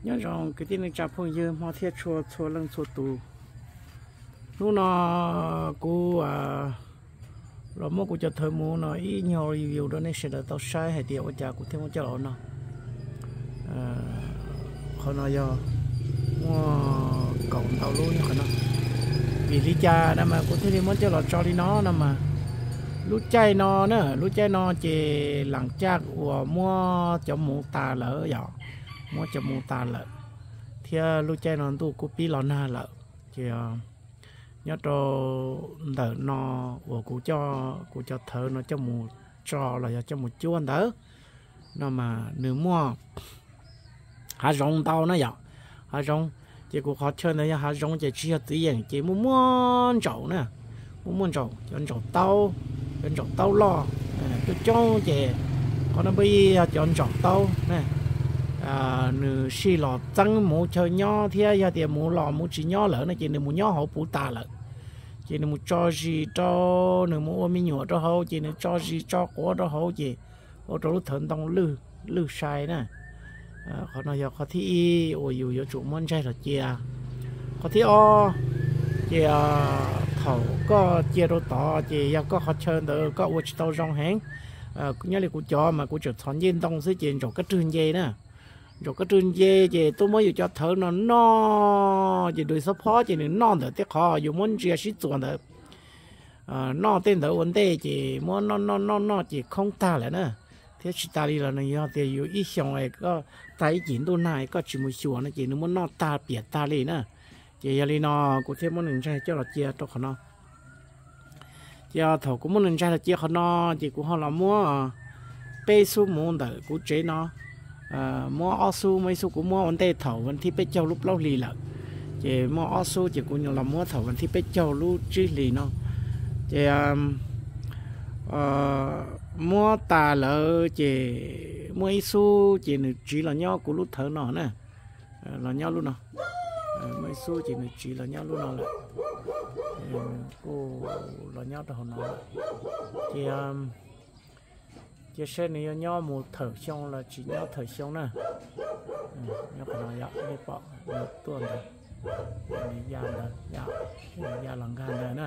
Nyob zoo kwv tij neej tsa phooj ywg Hmoob thiab txhua txhua leej txhua tus. Hnub no kuv los muab kuv cov thawv mus no ib nyuag review rau nej sawv daws tau saib hais tias ua cas kuv thiaj muab coj los no. Qhov no yog muaj kaum ntau lub nyob qhov no. Vim li cas no mas kuv thiaj li muab coj los tso li no no mas, lub caij no na, lub caij no ces lam caj uas muab cov mus tas lawm yom, muab cov mus tas lawm, thiab lub caij no ntuj kuj pib los nag lawm. Ces nyob rau ntawm no uas kuv coj kuv cov thawv no coj mus tso los yog coj mus cuab ntawd no mas nws muaj hav zoov ntau na yom, hav zoov. Ces kuv qhov chaw ntawd yog hav zoov ces tsis yog txiv yeem ces muaj muaj ntsaum na, muaj muaj ntsaum, cov ntsaum taub, cov ntsaum taub loj coob coob ces qhov no peb yog cov ntsaum taub na. Nws sij los txeeb mus chaw nyob thiab yog tias mus los mus tsis nyob lawm no ces nws mus nyob hauv puv tas lawm. Ces nws mus tso zis rau, nws mus ua me nyuam rau hauv ces nws tso zis tso quav rau hauv ces ua rau lub thawv ntoo lwj sai na. Qhov no yog qhov thib ib uas yus yuav tsum muab ntsaig los cia. Qhov thib ob ces thaum koj cia rau tod ces yog koj qhov chaw ntawd koj ua tsis tau zoo heev. Nyob li kuv cov mas kuv tseem txhos ncej ntoo xwb ces ntsaum kab rwg nce na, ntsaum kab rwg nce ces tuaj muab yus cov thawv no noj ces dua xob phob ces nws noj ntawm tej qhov yus muab ntsia sib txuas ntawd. Noj tej ntawd ua ntej ces muab noj noj noj noj ces khoob tag lawm na. Thiab tsis tas li los nws yog tias yus ib xyoos es koj tag ib cim ntuj nag koj tsis mus xyuas no ces nws muab noj tag piam tag li na. Ces yog li no kuv thiaj muab nws ntsaig coj los cia rau qhov no. Ces thaum kuv muab nws ntsaig los cia qhov no ces kuv ho los muab peb xub mus ntawm kuv tsev no. Muab ob xub, muab ib xub kuv muab ua ntej thaum vas thib peb caug lub plaub hlis lawm. Ces muab ob xub ces kuv los muab thaum vas thib peb caug lub tsib hlis no. Ces muab tas lawm ces muaj ib xub ces nws tsiv los nyob kuv lub thawv no na, los nyob lub no. Muaj ib xub ces nws tsiv los nyob lub no lawm, kuj los nyob rau hauv no lawm. Ces cia seb nws yuav nyob mus thawm xyoo los tsis nyob thawm xyoo na. Nyob qhov no yog nej pom nws tuaj ntawd, nws ya ntawd, nws ya los nkag ntawd na.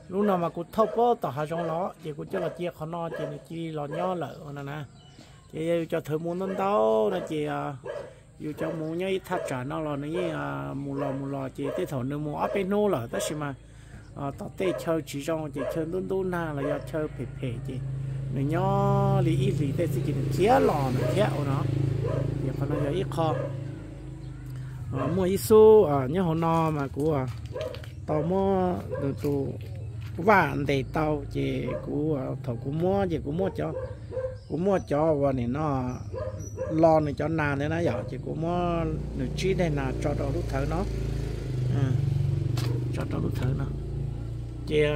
Lub no mas kuv thauj puag tom hav zoov los ces kuv coj los cia qhov no ces nws cia li los nyob lawm no na. Ces yog yus cov thawv mus ntau ntau no ces yus cov mus nyob ib thaj tsam no los nws yeej mus los mus los ces tej thaum nws mus ob peb hnub lawm tab sis mas tom tej chaw tsis zoo ces chaw ntub ntub nag los yog chaw phem phem ces nws nyob li ib hlis tej xwb ces nws khiav los nws thiab ua no. Ces qhov no yog ib qho. Muaj ib xub nyob hauv no mas kuv tau muab nws tus vaj ntes tau ces kuv thaum kuv muab ces kuv muab cov, kuv muab cov uas nim no lo nws cov nas ntawd na yom, ces kuv muab nws tsib daim nas tso rau lub thawv no, tso rau lub thawv no. Ces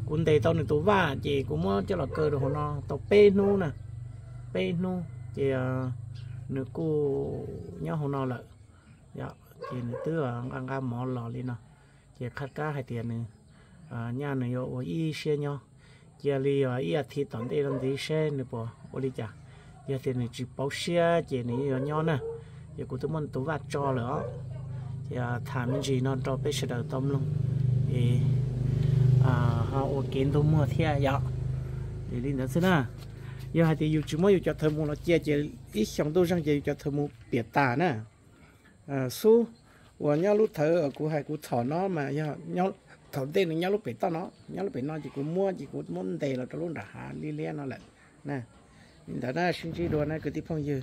kuv ntes tau nws tus vaj ces kuv muab coj los kaw rau hauv no tau peb hnub na, peb hnub ces nws kuj nyob hauv no lawm. Ces nws twb nqa nqa mov los li no, ces qhab kab hais tias nws nyaj nws yuav ua ib siab nyob, cia li ib as thiv tom ntej los ntxiv seb nws puas ua li cas. Yog tias nws tsis pauv siab ces nws yeej yuav nyob na. Ces kuv twb muab nws tus vaj tso lawm os. Ces tham me ntsis no rau peb sawv daws tau mloog es ho ua kev ntug muag thiab yom. Li ntawd xwb na. Yog hais tias yus tsis muab yus cov thawv mus los cia ces ib xyoos ntuj zeeg ces yus cov thawv mus piam tas na. Xub uas nyob lub thawv kuv hais kuv txhom no mas yog thaum ntej nws nyob lub pem toj no, nyob lub pem no ces kuv muab ces kuv muab ntes los rau lub nram hav liab liab no lawm na. Li ntawd na, sib ntsib dua na kwv tij phooj ywg.